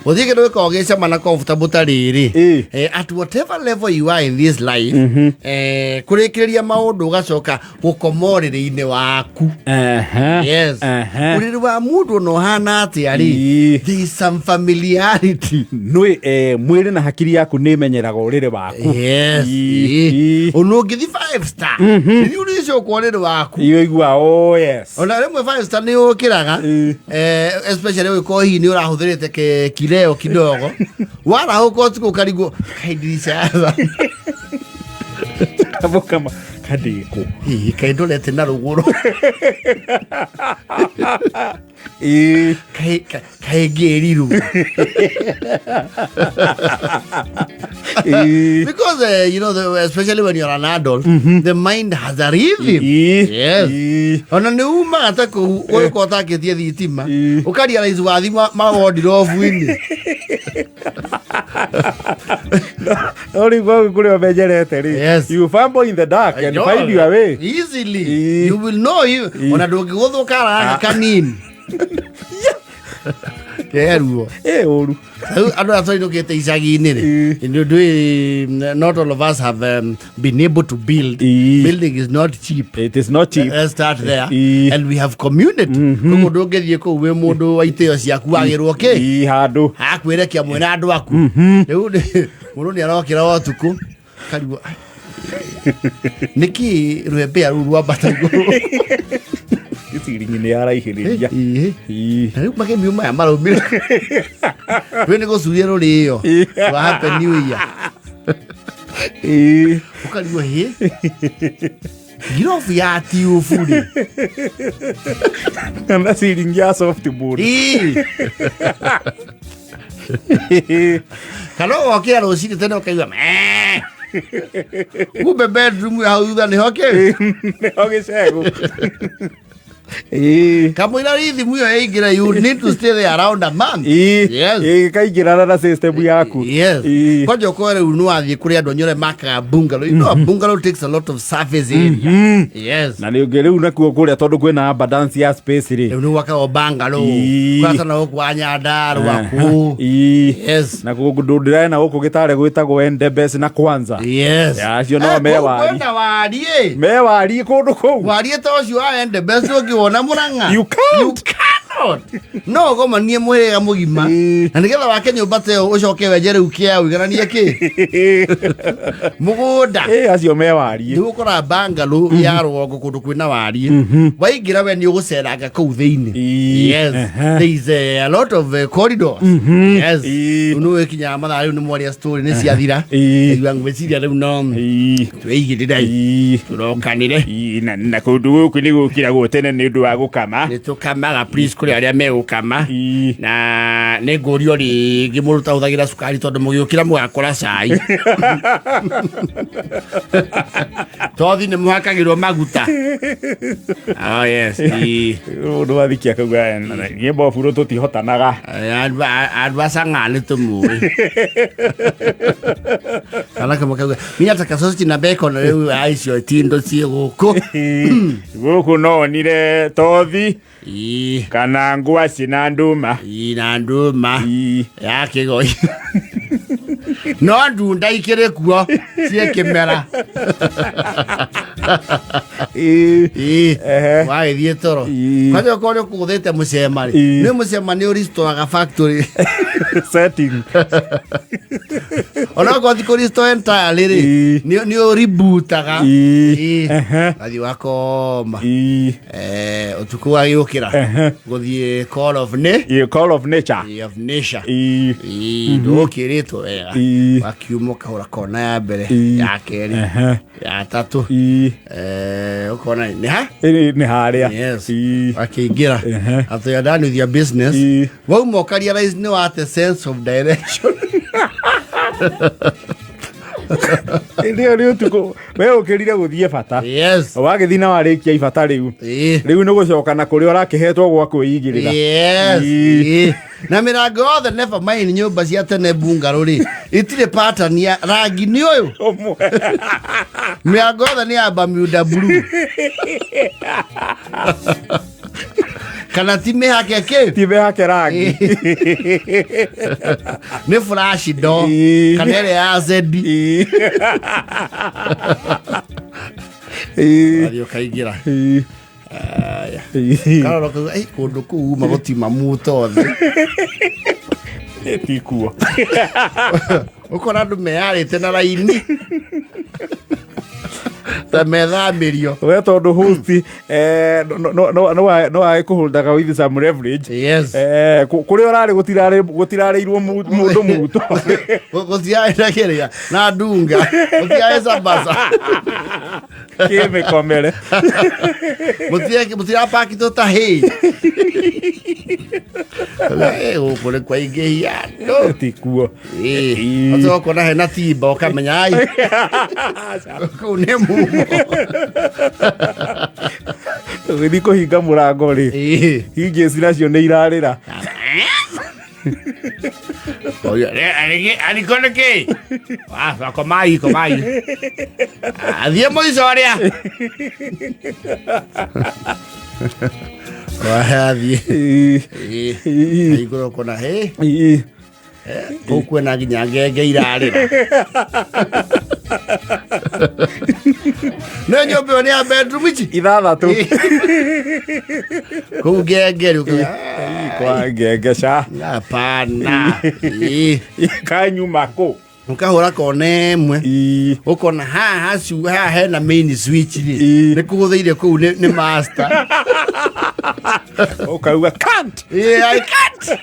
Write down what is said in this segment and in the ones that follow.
Gũthiĩ kĩndũ gĩkoragwo gĩcama na comfortable ta rĩrĩ. At whatever level you are in this life, kũrĩkĩrĩria maũndũ ũgacoka gũkoma ũrĩrĩ-inĩ waku. Yes. Ũrĩrĩ wa mũndũ ona ũhana atĩa rĩ, there is some familiarity. Nĩ mwĩrĩ na hakiri yaku nĩ imenyeraga ũrĩrĩ waku. Ona ũngĩthi five star, nĩ ũrĩcoka ũrĩrĩ waku. Iyo igua, oh yes. Ona rĩmwe five star nĩ ũkĩraga, especially ũgĩkorwo hihi nĩ ũrahũthĩrĩte kileo kidogo, warahũka ũtukũ ũkarigwo kaĩ ndirica yatha. Kama kadĩkũ. Hihi kaĩ ndorete na rũgũrũ? Kaĩ ngĩrirwo? Because especially when you're an adult, the mind has a rhythm. Yes. Ona nĩ umaga ta kũu ũgĩkorwo ũtakĩtie thitima, ũkarealize wathi mawandirobu-inĩ. No rĩu kau kũrĩa ũmenyerete rĩ, you fumble in the dark and find your way easily. You will know you ona ndũngĩgũthwo karanga kanini keruo. Ĩ ũru. Rĩu andũ arĩa twainũkĩte icagi-inĩ rĩ, not all of us have been able to build. Building is not cheap. It is not cheap. Let's start there. And we have community. Koguo ndũngĩthiĩ kũu wĩ mũndũ wa itĩo ciaku wagĩrwo kĩ. Ĩ handũ. Hakwĩrekia mwĩna andũ aku. Rĩu mũndũ nĩ arokĩra o ũtukũ karigwo, "Ai, nĩkĩ rwembea rũu rwambata igũrũ?" Ciringi nĩ yaraihĩrĩria. Na rĩu magemio maya maraumire rwĩ nĩ gũcuria rũrĩo rwa Happy New Year. Ũkarigwo, hĩ, ngirobu ya tiubu rĩ. Kana ciringi ya softboard. Kana ũgokĩra rũcinĩ tene ũkaigua "Mee." Kumbe bedroom ya hau thutha nĩho kĩ. Nĩho gĩcegũ. Kamũira rhythm ĩyo yaingĩra, you need to stay there around a month. Yes. Ĩkaingĩrana na system yaku. Yes. Kwanja ũkorwo rĩu nĩ wathiĩ kũrĩ andũ anyore makaga bungalow. A bungalow takes a lot of surface area. Yes. Na nĩ ũngĩ rĩu nakuo kũrĩa tondũ kwĩna abundance ya space rĩ. Rĩu nĩ gwakagwo bungalow. Kwata na gũkũ wa Nyandarũa kũu. Yes. Na kũndũ ndĩrena gũkũ gĩtarĩ gwĩtagwo Endebess na Kwanza. Yes. Ya, acio no me Kũu wari. kwĩna wariĩ. Me wari kũndũ kũu. Wariĩ ta ũcio wa Endebess ũngĩwona Mũrang'a. You can't. You cannot. No ũgomanie mũhĩrĩga mũgima. Na nĩgetha wake nyũmba ta ĩyo ũcoke wenje rĩu kĩa ũigananie kĩ? Mũgũnda. Ĩ acio me wariĩ. Nĩ ũgũkora bungalow ya rũgongo kũndũ kwĩna wariĩ. Waingĩra we nĩ ũgũceranga kũu thĩinĩ. Yes. There is a lot of corridors. Yes. Rĩu nĩ ũgĩkinyaga mathaa rĩu nĩ mwaria story nĩ ciathira. Ngaigua ngwĩciria rĩu no twĩigĩrĩre tũrokanire. Na kũndũ gũkũ nĩ gũkĩragwo tene nĩ ũndũ wa gũkama. Nĩ tũkamaga, please, kũrĩ arĩa megũkama. Na nĩ ngũrio rĩngĩ mũndũ ũtahũthagĩra cukari tondũ mũgĩũkĩra mũgakora cai. Tothi nĩ mũhakagĩrwo maguta. Oh yes. Mũndũ wathikia akauga niĩ mboburo tũtihotanaga. Andũ a Sang'aa nĩ tũmũĩ. Kana kamwe kauga, "Mimi nataka sausage na bacon." Rĩu icio ti indo ciĩ gũkũ. Gũkũ no onire tothi kana ngwaci na ndũma. Na ndũma ya kĩgoi. No ndunda ikĩrĩ kuo ciĩ kĩmera. Wagĩthiĩ toro. Kwanja okorwo nĩ ũkũgũthĩte mũcema rĩ, nĩ mũcema nĩ ũristoaga factory setting. Onokorwo ti kũristo entirely rĩ, nĩ ũributaga. Wathiĩ wakoma. Ũtukũ wagĩũkĩra gũthiĩ call of ne Call of nature. Of nature. Ndũkĩrĩtwo wega. Wakiuma ũkahũra kona ya mbere, ya kerĩ, ya tatũ. Ũkona nĩ ha? Nĩ harĩa. Yes. Wakĩingĩra. After you're done with your business, wauma ũkarealize nĩ wate sense of direction. Hĩndĩ ĩyo nĩ ũtukũ we ũkĩrire gũthiĩ bata. Yes. Wagĩthiĩ na warĩkia ibata rĩu. Rĩu nĩ gũcoka na kũrĩa ũrakĩhetwo gwa kwĩigĩrĩra. Yes. Na mĩrango yothe, never mind nyũmba cia tene bungalow rĩ, itirĩ pattern ya rangi nĩ ũyũ. Mĩrango yothe nĩ ya Bermuda blue. Kana ti mĩhake kĩ? Ti mĩhake rangi. Nĩ flash do. Kana ĩrĩa ya zedi. Athiĩ ũkaingĩra. Aya. Karora ũkauga, "Ĩ, kũndũ kũu uma gũtiuma muto thĩ." Tikuo. Ũkona andũ meyarĩte na raini ta methamĩrio. We tondũ host no wage kũholdaga with some leverage. Yes. Kũrĩa ũrarĩ gũtirarĩirwo mũndũ muto. Gũtiarĩ na kĩrĩa na ndunga, gũtiarĩ sambaca. Kĩmĩkomere. Mũtirapakitwo ta hĩ. Gũkũ nĩ kwaingĩhia andũ. Tikuo. Ĩ, ũkona hena timba ũkamenya ai kũu nĩ mumo. Ũgĩthiĩ kũhinga mũrango rĩ, hinges nacio nĩ irarĩra. Ariko nĩ kĩ? Komai, komai. Athiĩ mũico ũrĩa. Athiĩ. Igũrũ ũkona hĩ. Kũu kwĩna nginya ngenge irarĩra. Nĩ nyũmba ĩyo nĩ ya bedroom ici? 6. Kũu ngenge rĩu. Kwa ngenge ca. Hapana. Kanyuma kũ? Ũkahũra kona ĩmwe. Ũkona haha haha hena main switch rĩ. Nĩ kũgũthĩire kũu nĩ master. Ũkauga can't. Yeah, I can't.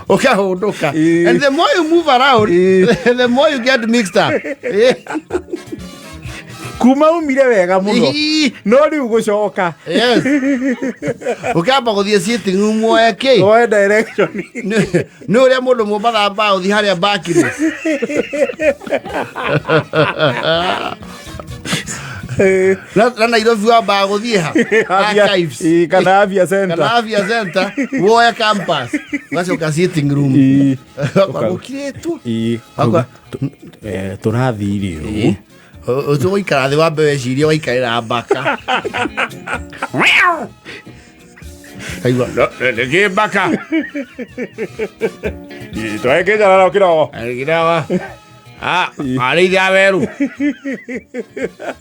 Ũkahũndũka. And the more you move around, the more you get mixed up. Kuma umire wega mũno. No rĩu gũcoka. Yes. Ũkamba gũthiĩ sitting room woe kĩ? Woe direction. Nĩ ũrĩa mũndũ mũmbatha mbaũ thiĩ harĩa bakiri. Na Nairobi wambaga gũthiĩ ha? Archives. Kana Afya Center. Kana Afya Center, woe campus. Ũgacoka sitting room. Gũkirĩtwo. Tũrathiĩ rĩu. Ũgũikara thĩ wambe wecirie waikarĩra mbaka. Kaigua, nĩkĩ mbaka? Twekĩnjarara kĩrogo. Kĩrogo. Arĩithia werũ.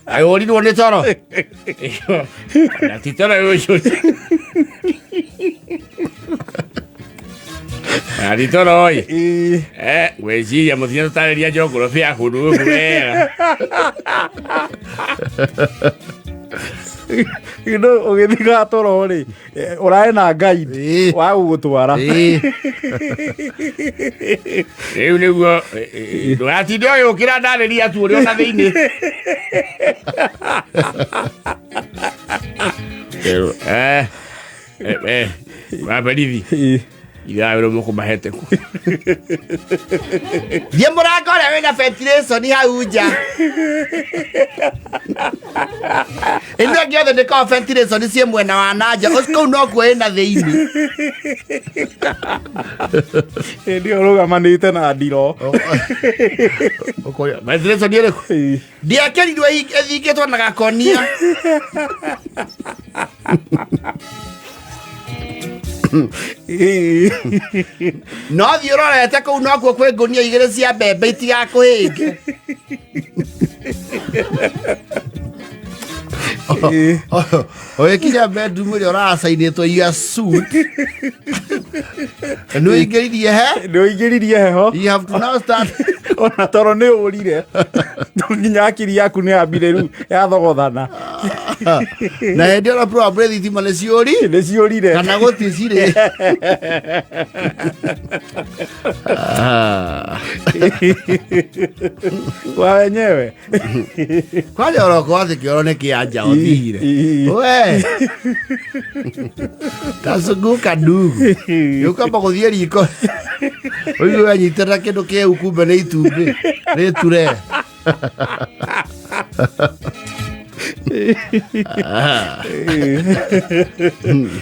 Ayũrirwo nĩ toro. Na ti toro ũcio. Na ti toro ĩ. Gwĩciria mũthenya tũtarĩria geography ya kũndũ gũkũ wega. No ũgĩthiĩ toro rĩ, ũrae na guide wa gũgũtwara. Rĩu nĩguo ndũgatinde ũgĩũkĩra ndarĩria tu ũrĩ ona thĩinĩ. Wa berithi. Ithaa mũkũmahete ku. Thiĩ mũrango ũrĩa wĩna ventilation hau nja. Ĩno ĩngĩ yothe ndĩkoragwo ventilation ciĩ mwena wa na nja. Kũu nokuo ĩna thĩinĩ. Hĩndĩ ĩyo ũrũgamanĩte na ndiro. Ũkoria ventilation ĩrĩkũ? Ndiakĩrirwo ĩthingĩtwo na gakonia. No thiĩ ũrorete kũu nokuo kwĩ ngũnia igĩrĩ cia mbembe itigakũhĩnge. Ũgĩkinya bedroom ĩrĩa ũracainĩtwo your suit. Nĩ ũingĩririe he? Nĩ ũingĩririe heho. You have to now start. Ona toro nĩ ũrire. Nginya akiri yaku nĩ yambire rĩu yathogothana. Na hĩndĩ ĩyo probably thitima nĩ ciũri. Nĩ ciũrire. Kana gũtirĩ cirĩ. Kwa wenyewe. Kwanja oroko atĩ kĩoro nĩ kĩa nja ũthire. We. Tazunguka ndugu. Ũkamba gũthiĩ riko. Ũigue wanyitĩrĩra kĩndũ kĩu kumbe nĩ itumbĩ. Rĩture.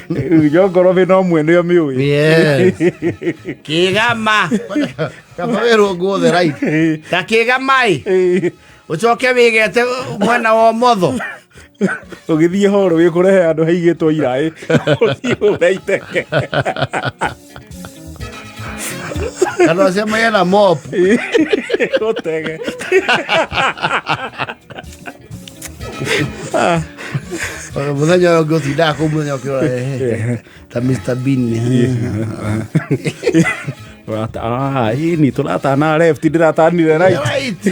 Njongorobe no mwene ũrĩa mĩũĩ. Yes. Kĩgama. Kaba wĩrwo guothe right. Ta kĩgama ĩ. Ũcoke wĩgete mwena wa ũmotho. Ũgĩthiĩ horo wĩ kũrehe handũ haigĩtwo iraĩ, ũthiĩ ũre iteke. Kana ũcemanie na mop. Ũtege. Mũthenya ũyũ ũngĩ ũtindaga kũu mũthenya ũkĩrora ehe, ta Mr Bean. Ah, ĩni tũratana left, ndĩratanire right. Right.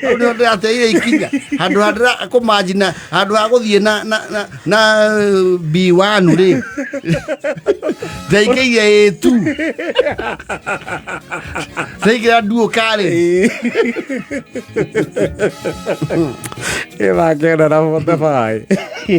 Hau nĩho ndĩrateire ikinya handũ ha ndĩra kũmanjina handũ ha gũthiĩ na na na na B1 rĩ, ndaingĩire A2, ndaingĩra duo karĩ. Ĩ makena na 45.